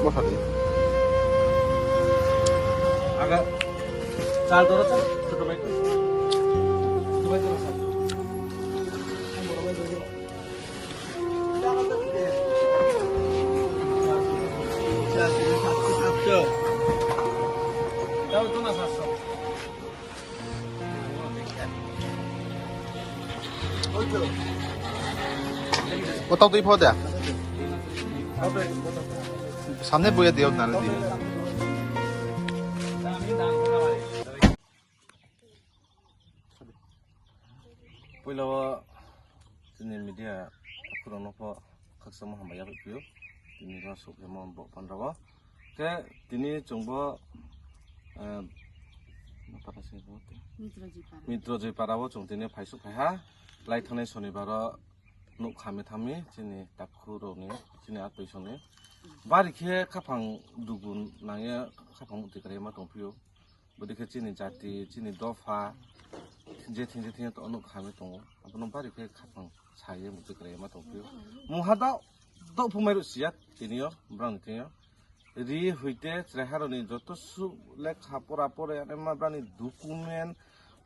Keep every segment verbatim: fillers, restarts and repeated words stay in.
Bosadi. Aga. Chal doro chal. Choto bhai. Choto bhai doro chal. Boro bhai doro. O tok twi pho da. Samne buya diyo na di. Puila o chini media khurang no pho khaksa mo hambai ya phio. Tini ro sok mo bo pandra o. Khe tini chwngbo, eh, Mitrojoi para. Mitrojoi para o chwng tini phaisuk phaiha. Lai thangnai sonibaro nuk khami thami chini takhu rokni, chini atwi songni. Bari khe khaphang dugun nangya, khaphang muti kwrwi ma tongphio. Bwdikhe chini jati, chini dopha, jething jething to nuk khami tongo. Abono bari khe khaphang saye muti kwrwi ma tongphio. Mungha dao, dao phumai rw siya tinio, brang tinio. Ri hoite chwraiharoni joto su lekha pora pore ma brani document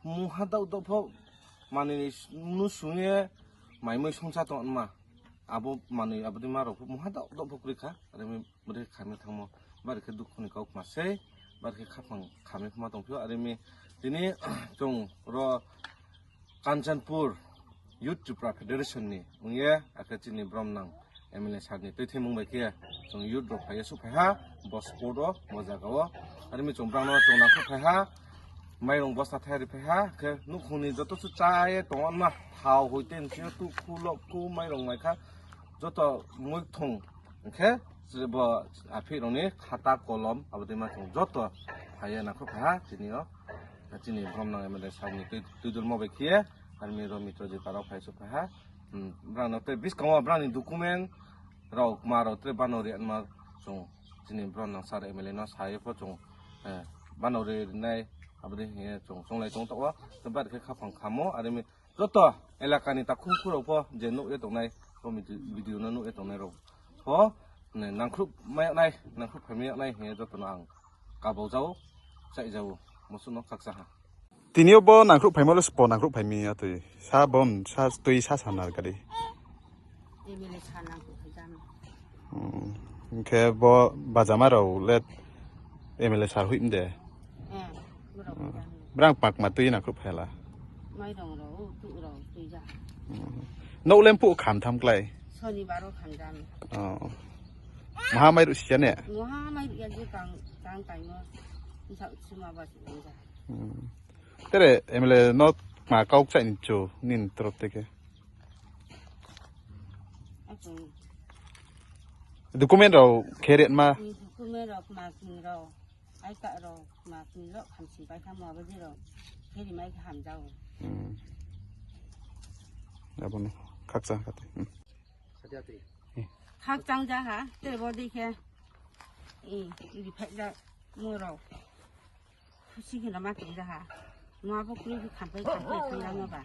muha dao dao pho manwi nu sungye maimui songsa tong ma abo manwi aboni ma rok muha dao dao pho kwrwi kha are mudai khamwi thangmo bari khe dukhu ni kok ma sei bari khe khaphang khamwi ma tong phio are mi tini chwng ro Kanchanpur Youth Tripura Federation ni wngye, akhe chini brom nang M L A sir ni twi thwimung bai khe chwng youth rok phaiya su phaiha bo sport o bo jaga o. Arimi chwng brang no chwng nangkuk phaiha, mairung bosta thai ri phaiha, khe nukhung ni joto su chaye tong ma thao hoi ten se tu khu lok khu mairung mai kha joto mui thung. Hwnkhe bo aphirokni khata kolom abo twi ma chwng joto phaiya nangkuk phaiha tini o. Chini brom nang M L A sir ni twi, twi dulmo bai khiye, armi rok Mitrojoi para phai su phaiha. Hmm, brang no tei biskango brang ni document rok ma rok tei bano ri anma chwng chini brom nang sir M L A no sai pho chwng, eh, bano ri nai abo twi hiye chwng chwng lai tong to o. Tei bari khe khaphang khamo armi Joto elakani takhuk khurok pho je nukye tongnai, bo video, video no nukye tongnai rok pho, ne, nangkhruk mayaknai, nangkhruk phaimai yaknai hinya joto no ang kabau jao, chai jao, musu no khaksa ha. Tini o bo nangkhruk phaima le spo nangkhruk phaimi ya twi. Sa bon, sa twi sa sanar gari. M L A sa nang kuk hai jam. Hmm. Hwnkhe bo bajama rok le M L A sir hui mde? Eh, borok hui jam. Brang pakma twi na kuk phela. Mairong rok, tuk rok twi ja. Hmm. Nok lem pu kham tham klai. Sonibar o kham jam. Oh. Maha mairu siya ne? Maha mairu ya je kang, kang tai mo. Nsa suma ba si ja. Hmm. Tere M L A no ma kok chai ni chu nin trop teke. Document rok khe ret ma. Document rok ma sing rok, I card rok ma sing rok, hamsi pai kha ma bwdwi rok khe ri mai kha hamjao. Hmm. Abono khaksa kha tei. Hmm. Khakchang ja ha, tei bo dei khe. I, ri phai ja mo rok. Khusi kheno ma tong ja ha. Mo abo kri khampai khampai thang ja ma ba.